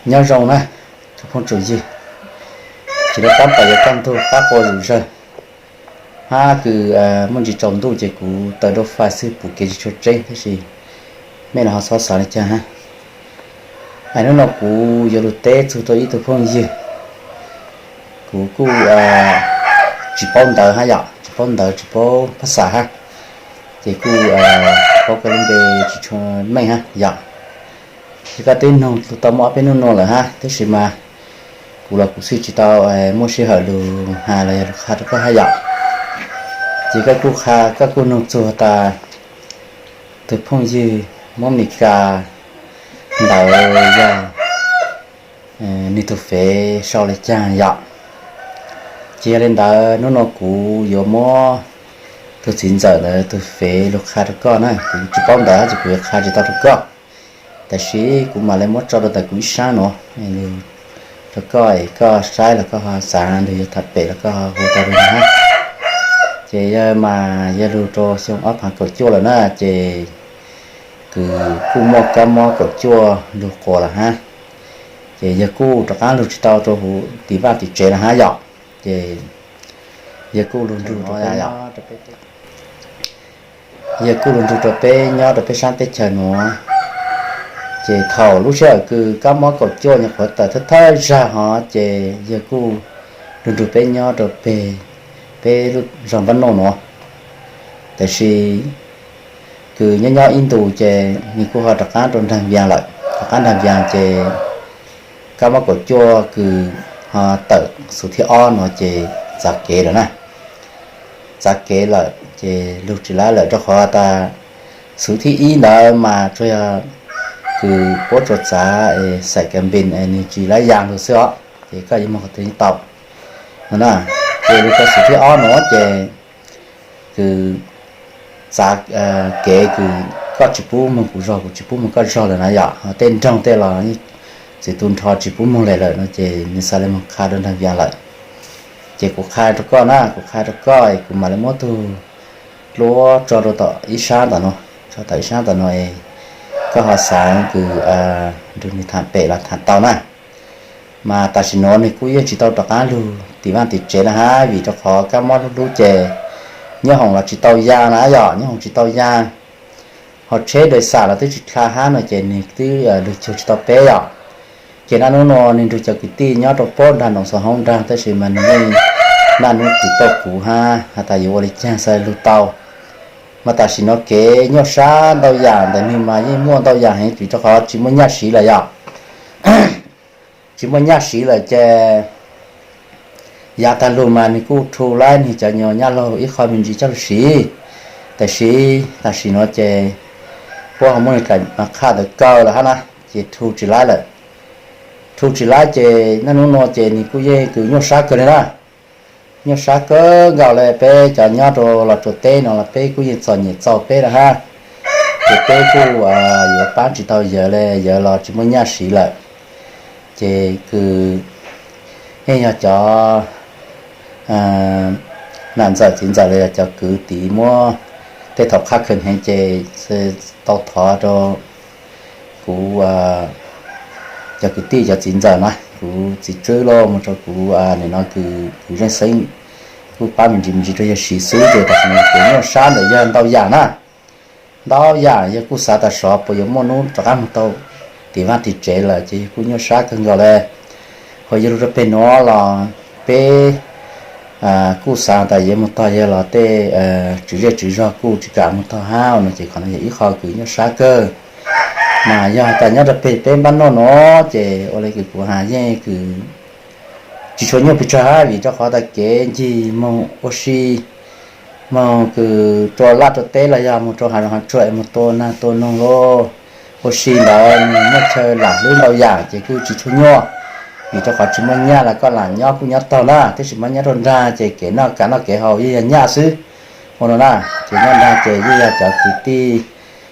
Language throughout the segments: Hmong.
Nyob zoo na, tus phooj tus ywg, ces lub tab tom yuav kaj ntug qab qua zom zaws, hab kws muaj ntsis tsaus ntuj ces kuv taws dua fais xwb pum kev tsis tshua tseeb tab sis mej los ho txhob xav li cas hab. Hnub no kuv yuav lug teb txug rua ib tug phooj ywg, kuv kuj tsis paub ntawv hab yom, tsis paub ntawv tsis paub phaj xaj hab, ces kuj paub koj lub npe tsis tshua meej hab yom. Ces koj twb nug tau muaj ob peb nub nua lawm hab, tab sis mas kuv los kuv xij tsis tau muaj sij hawm lug has los yog lug qha rua koj hab yom. Ces koj kuj qha, koj kuj nug txug tas tug phooj ywg Moob Mes Kas ntawd yog nwg tug fev sau le caag yom. Ces yog le ntawd hnub no kuv yuav muab tug txiv ntxawm ntawd tug fev lug qha rua koj na, kuv tsis paub ntawv ces kuv yuav qha tsis tau rua koj. Tab sis kuv mam le muab tso rua ntawm kuv ib sab nuav rua koj es koj saib los koj ho xaav lug yuav tham pem los koj ho hu tau rua hab. Ces yog mas yog lug rua xyoo ob phaav kaum cuaj lawm na, ces kws kuj muaj kab mob kaum cuaj lug quas lawm hab. Ces yawg kuj rov qaab lug tsis tau rua huv tim vaaj tim tsev lawm hab yom. Ces yawg kuj lug nrug rua peb nyob rua peb sab teb chaws nuav. Ces thaum lub sij hawm kws kab mob kaum cuaj nyuam qhuav tawm thawj thawj zag hov ces yawg kuj lug nrug peb nyob rua peg peb lub zog Npab Nauj nuav. Tab sis kws nyob nyob ib ntus ces nwg kuj ho rov qaab rua Nraag Vias lawm. Rov qaab Nraag Vias ces kab mob kaum cuaj kws ho tawm xuv thib ob nuav ces txav kev lawm na. Txav kev lawm ces lug tsis laib lawm rua qhov tas xuv thib ib ntawd mas tsuas yog kws puab tsuas txav xaim kas npes nwg tsis laib yaa lug xwb os, ces koj yuav moog qhov twg tau no na. Ces lug rua xuv thib ob nuav ces kws txav kev kws koj tsis pub moog kuv zog, kuv tsis pub moog koj zog lawm na yom, ho tej nroog tej los txiv tu nrho tsis pub moog le lawm no ces nwg xaav le moog qha rua Nraag Vias lawm. Ces kuv qha rua koj na, kuv qha rua koj es kuv mam le muab tug dluab tso rua tom ib sab tom no, tso tom ib sab tom no es koj ho xaav kws nrug nwg tham pem los tham tau na. Mas tam sim nuav nwg kuj yeej tsis tau rov qaab lug tim vaaj tim tsev na hab, vim rua qhov kab mob hlub hlub ces nyob hoom los tsis tau yaa na yom, nyob hoom tsis tau yaa. Ho tsheb dais xam los twb tsis dlha hab no ces nwg twb lug cuag tsis tau peb yom. Ces naj nub nuav nwg nrug cov kwv tij nyob rua puab nraag Noom Xov Hoob nraag, tab sis mas nwg yeej naj nub tim tau kuv hab has tas yuav ua le caag xaav lug tau. Mas tam sim nuav kev nyuaj sab ntau yaam ntawm nwg mas yeej muaj ntau yaam heev, vim rua qhov tsis muaj nyaj siv lawm yom. Tsis muaj nyaj siv lawm ces yav taag lug mas nwg kuj rhu laib nwg cov nyuas nyaj laug ib qho me ntsis coj lug siv. Tab sis tam sim nuav ces puab ho muab nwg daim qhaj ntawd kaw lawm hab na, ces rhu tsis laib lawm. Rhu tsis laib ces naj nub nuav ces nwg kuj yeej kws nyuaj sab kawg le na. Nyuaj sab kawg nkaus le, peb cov nyob rua los rua teb no los peb kuj yeej txom nyem txaus peb lawm hab. Ces peb kuj yuav paab tsis tau yawg le, yawg los tsis muaj nyaj siv lawm. Ces kws yeej yog cov nam ntxawm txiv ntxawm los yog cov kwv tij muab tej thaum qhaj khaws heev ces tau thov rua kuv cov kwv tij cov txiv ntxawm na, kuv txiv tswb lauj, moog rua kuv nim no kws kuv zeej xeeb kuj paab me ntsis me ntsis rua yawg siv xwb, ces tam sim no kuv nyuaj sab ntawm yawg ntau yaam na. Ntau yaam yawg kuj xav tas sov puas yuav muaj nub rov qaab moog tau tim vaaj tim tsev lawm, ces yawg kuj nyuaj sab kawg nkaus le. Ho yog lug rua peg nuav los peb kuj xav tas yuav moog tog yawg los tej tswv zej tswv zog kuj tsis kam moog tog hab no, ces qhov no yog ib qho kws nyuaj sab kawg. Mas yog tas nyob rua peg peb npab nuj nuav ces ua le kws kuv has yeej kws tsis tshua nyuaj pes tsawg hab, vim rua qhov tas kev ncig moog ua si, moog kws rua laj rua teb los yog moog rua hav zoov hav tsuag es moog tua naag tua noog lauj, ua si ntawd nwg muaj chaw lam hlwb ntau yaam ces kuj tsis tshua nyuaj. Vim rua qhov tsis muaj nyaj los koj lam nyob kuj nyob taug na, tab sis mas nyob rua nraag ces kev noj kav noj kev haus yeej yog nyaj xwb. Ua no na, ces nyob nraag ces yeej yog cov kwv tij,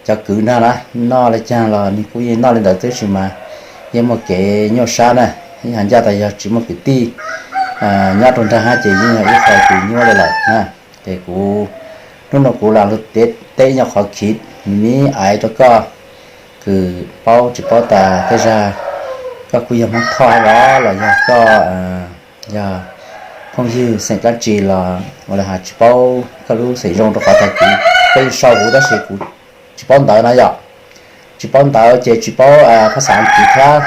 cov kwv nraag na, noj le caag los nwg kuj yeej noj le ntawd, tab sis mas yeej muaj kev nyuaj sab na. Yeej has ncaj tas yog tsis muaj kwv tij nyob rua nraag hab ces yeej yog ib qho kws nyuaj le lawm na. Ces kuv, nub nua kuv lam lug teb ib nyuag qhov khiv me me aiv rua koj kws paub tsis paub tas tej zag koj kuj yog Hmoob Thoj los los yog koj yog phooj ywg xeem dlaab tsi los ua li has tsis paub koj lub xeem zoo, rau qhov tag kis koj yeej sau kuv tab sis kuv tsis paub ntawv no yom. Tsis paub ntawv ces tsis paub phaj xaj Askiv thiab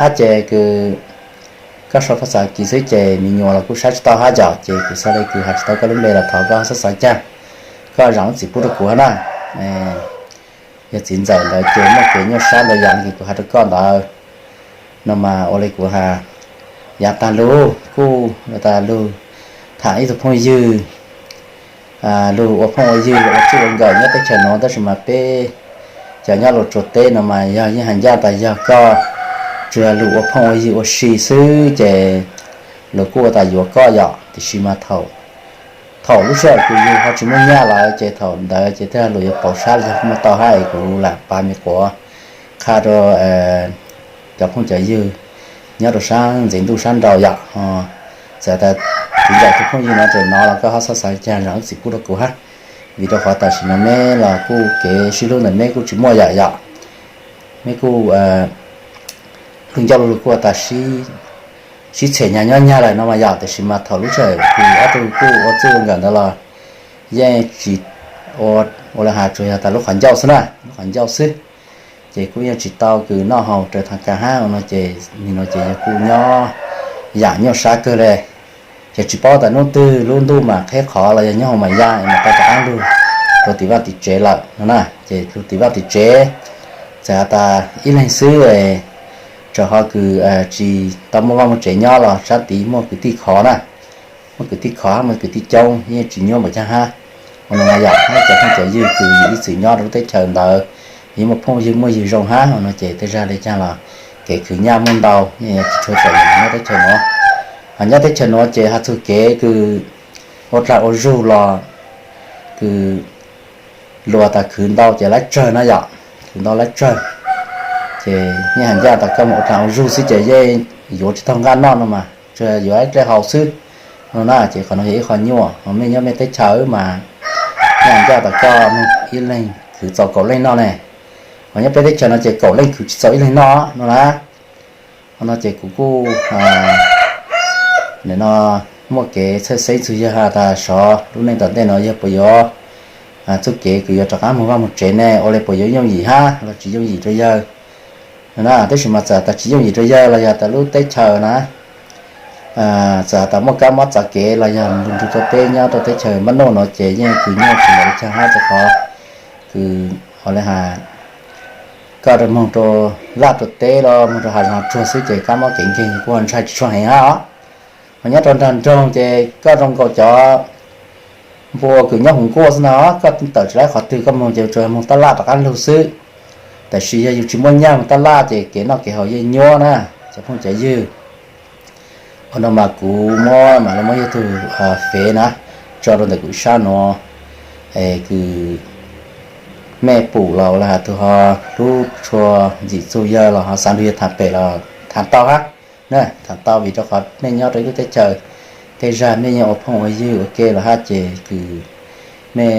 hab ces kws koj sau phaj xaj Askiv xwb ces me nyuam los kuj saib tsis tau hab yom. Ces kuv xaav le kws has tsis tau koj lub npe los thov koj xob xaav caag, koj zaam lub txim pub rau kuv hab na. Yog txiv ntxawm ntawd ces muaj kev nyuaj sab ntau yam li kuv has rau koj ntawd no mas ua li kuv has, yaav taag lug kuj tas lug tham ib tug phooj ywg, lug ua phooj ua ywg ua txij ua nkawm nyob teb chaws nuav tab sis mas peb cov nyob Luas Tsuas teb no mas yog yeej has ncaj tas yog koj tsuas yog lug ua phooj ua ywg ua si xwb ces luas kuj ua tas yuav koj yom. Tiam sis mas thaum lub sij hawm kws yug ho tsis muaj nyaj lawm ces thaum ntawd ces tej luas yuav pauv sab li yog kuj muaj tau hab es kuv lam pav me quav qha rau cov phooj cov ywg nyob rau sab ntxeev ntuj sab nraud yom. Txawm tas txiv ntxawm tug phooj ywg no tseem nov los koj ho xob xaav caag zaam lub txim pub rau kuv hab, vim rau qhov tam sim no neb los kuj kev sib hlub ntawm neb kuj tsis muaj yam yom. Neb kuj lug ncauj lug lug kuj tas sib txhia nyag nyob nyag lawm no mas yom. Tiam sis mas thaum lub sij hawm kws ob tug kuj ua txij ua nkawm ntawd los yeej tsis ua li has tsuas yog tas lub qhov ncauj xwb na, lub qhov ncauj xwb ces kuj yeej tsis tau kws noj haus raws thaaj kas hab no ces nim no ces yog kuj nyob yam nyuaj sab kawg le. Ces tsis paub tas hnub twg lub ntuj mam qheb qhov los yog nyob hauv mam ya es mam tau rov qaab lug rau tim vaj tim tsev lawm no na. Ces lug tim vaj tim tsev txawm has tas ib leeg xwb, txawm ho kws tsis tau muaj vaj muaj tsev nyob los sab tid muaj kwv tij khov na, muaj kwv tij khov hab muaj kwv tij coob yeej tsis nyuaj npaum caag hab. Ua no yom, hab cov phooj cov ywg kws yug ib txwm nyob rau lub teb chaws ntawd yeej muaj phooj ywg muaj ywg zoo hab no ces tej zag li caag los kev khwv nyaj muaj ntau, yeej tsis tshua txawm nyob teb chaws nuav. Nyob teb chaws nuav ces has txug kev kws ua dlaag ua zug los kws luas tas khwv ntau ces laib tsawg na yom, khwv ntau laib tsawg. Ces yeej has ncaj tas koj moog ua dlaag ua zug xwb ces yeej yuav tsis taug nqaj noj no mas tsuas yuav ib dlej haus xwb no na. Ces qhov no yog ib qho nyuaj, mej nyob mej teb chaws mas yeej has ncaj tas koj moog ib leeg khwv txaus kaum leej noj ne. Ho nyob peb teb chaws no ces kaum leej khwv tsis txaus ib leeg noj no na. Ho no ces kuv kuj nim no muaj kev txhawj xeeb txug yawg has tas sov lub neej tom ntej no yawg puas yuav txuj kev kws yuav rov qaab moog vaj moog tsev ne, ua le puas yuav yooj yim hab los tsis yooj yim rau yawg no na. Tab sis mas txawm tas tsis yooj yim rau yawg los yog tas lub teb chaws na, txawm tas muaj kab mob txav kev los yog nrug rau peb nyob rau teb chaws npab nuj no ces yeej kws nyob tsis npaum li caag hab rau qhov kws ua li has koj rau moog rau laj rau teb los moog rau hav zoov tsuag xwb ces kab mob kev nkeeg kuj ntshai tsis tshua heev hab os. Ho nyob rau nraag nroog ces koj zoo nkaus cov npua kws nyob huv nkuaj xwb na, koj tawm tsis laib qhov twg koj moog ces tsuas moog tab laj rov qaab lug xwb. Tab sis yog yug tsis muaj nyaj moog tab laj ces kev noj kev haus yeej nyuaj na cov phooj cov ywg. Ua no mas kuv muab mam le muab yog tug fev na tso rau ntawm kuv ib sab nuav, es kws mej pum los ua li has tug ho hlub tshua ntxim txug yawg los ho xaav nrug yawg tham pem los tham tau hab. Tham tau vim rau qhov mej nyob rau ib lub teb chaws, tej zag mej yeej ua phooj ua ywg ua ke los hab ces kws mej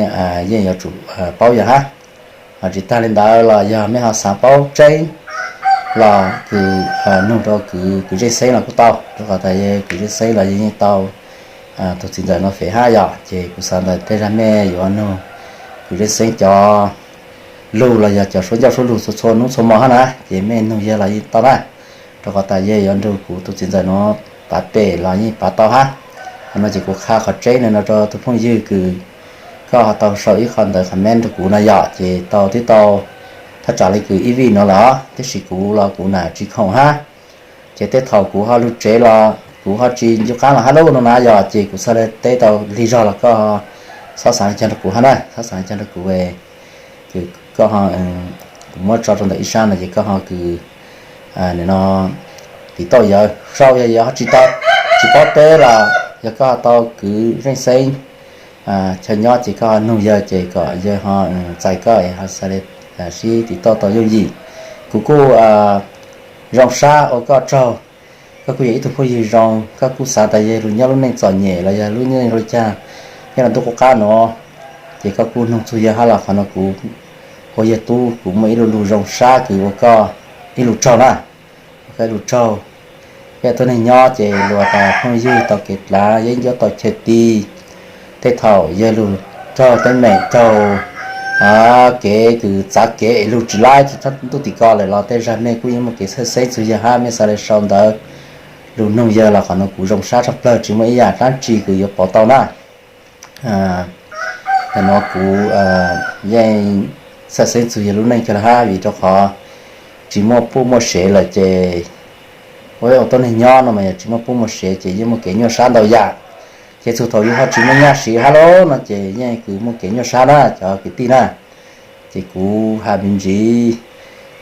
yeej yuav tsum paub yawg hab. Ho tsis tag li ntawd los yog mej ho xaav paub tseeb los kws nug rau kws, kws Zeej Xeeb los kuj tau, rau qhov tas yog kws Zeej Xeeb los yog yeej tau tug txiv ntxawm no fev hab yom. Ces kuv xaav ntawd tej zag mej yuav nug kws Zeej Xeeb cov lug los yog cov suab ncauj suab lug txhua txhua hnub txhua mo hab na, ces mej nug yawg los yeej tau na. Rau qhov tas yawg yuav nrug kuv tug txiv ntxawm no pav pem los yeej pav tau hab. Qhov no ces kuv qha qhov tseeb no rau tug phooj ywg kws koj ho tau sau ib qho ntawv comment rau kuv no yom, ces tau twb tau thaj tsam li kws ib vij no lawm, tab sis kuv los kuv nam tsis khoom hab. Ces tej thaum kuv ho lug tsev los kuv ho tsis ncu qaab los hab lub no na yom, ces kuv xaav le teb tau lig zog los koj xob xaav caag rau kuv hab na, xob xaav caag rau kuv. Koj ho, kuv muab tso rau ntawm ib sab no ces koj ho kws nim no tiv tauj yawg sau, yog yawg ho tsis tau, tsis paub teb los yog koj ho tau kws Zeej Xeeb chaw nyob ces koj ho nug yawg ces kom yawg ho txais koj es ho xaav le sib tiv tauj tau yooj yim. Kuv kuj zoo sab ua koj tsaug, koj kuj yog ib tug phooj ywg zoo, koj kuj xaav tas yawg lug nyob lub neej txom nyem los yog lub neej ua li caag nyob rau ntuj qub qab nuav, ces koj kuj nug txug yawg hab los qhov no kuv ua yawg tub kuv muaj ib lu lug zoo sab kws ua koj ib lu tsaug na. Peb lug raug, peb tuab neeg nyob ces luag tas phooj ywg tau kev dlav, yeeb ncuab tau chaw ti. Tej thaum yawg lug raug teeb meem raug kev kws txav kev es lug tsis laib ntuj tim ko lawm los tej zag mej kuj yeej muaj kev txhawj xeeb txug yawg hab mej xaav le sau ntawv lug noog yawg los qhov nuav kuv zoo sab tshaj plawg, tsis muaj ib yaam dlaab tsi kws yuav pov tau na. Tam nuav kuv yeej txhawj xeeb txug yawg lub neej kawg le hab vim rau qhov tsis muaj puj muaj sev lawm ces ua tuab neeg nyob no mas yog tsis muaj puj muaj sev ces yeej muaj kev nyuaj sab ntau yam. Ces txug thaum yug ho tsis muaj nyaj siv hab lub no ces yeej kws muaj kev nyuaj sab na cov kwv tij na. Ces kuv has me ntsis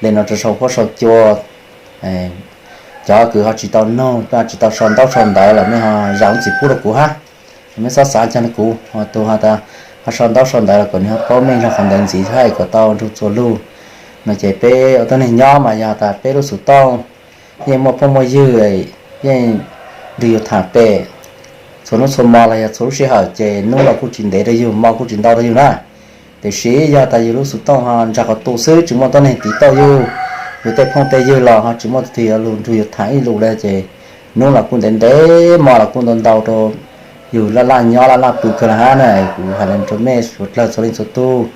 le no rau sau huab sau cua, cov kws ho tsis tau noog, tsis tau sau ntaub sau ntawv los mej ho zam lub txim pub rau kuv hab. Mej xob xav caag rau kuv, ho tus ho tas ho sau ntaub sau ntawv los kom nwg ho paub meej zog qhov ntawd ntxiv hab kom tau nrug txuas lug. No ces peb ua tuab neeg nyob mas yog tas peb lub xov tooj yeej muaj phooj muaj ywg, yeej nrug yug tham pem txhua nub txhua mo los yog txhua lub sij hawm ces nub los kuj tsis ntev rau yug, mo kuj tsis ntau rau yug na. Tiam sis yog tas yug lub xov tooj ho ntsag qhov tu xwb tsis muaj tuab neeg tiv tauj yug, yug tej phooj tej ywg los ho tsis muaj twg yuav lug nrug yug tham ib lus le ces nub los kuj ntev ntev, mo los kuj ntau ntau rau yug laj laj nyob laj laj pw kawg le hab na. Kuv has le rau mej suav dlawg txhua leej txhua tug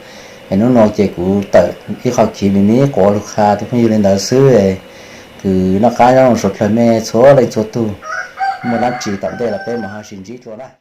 es nub nuav ces kuv tawm ib qho khiv me me quas lug qha tus phooj ywg le ntawd xwb. Kws noj qaab nyob zoo suav dlawg mej txhua leej txhua tug, muaj dlaab tsi tom ntej los peb mam ho sib ntsib dlua na.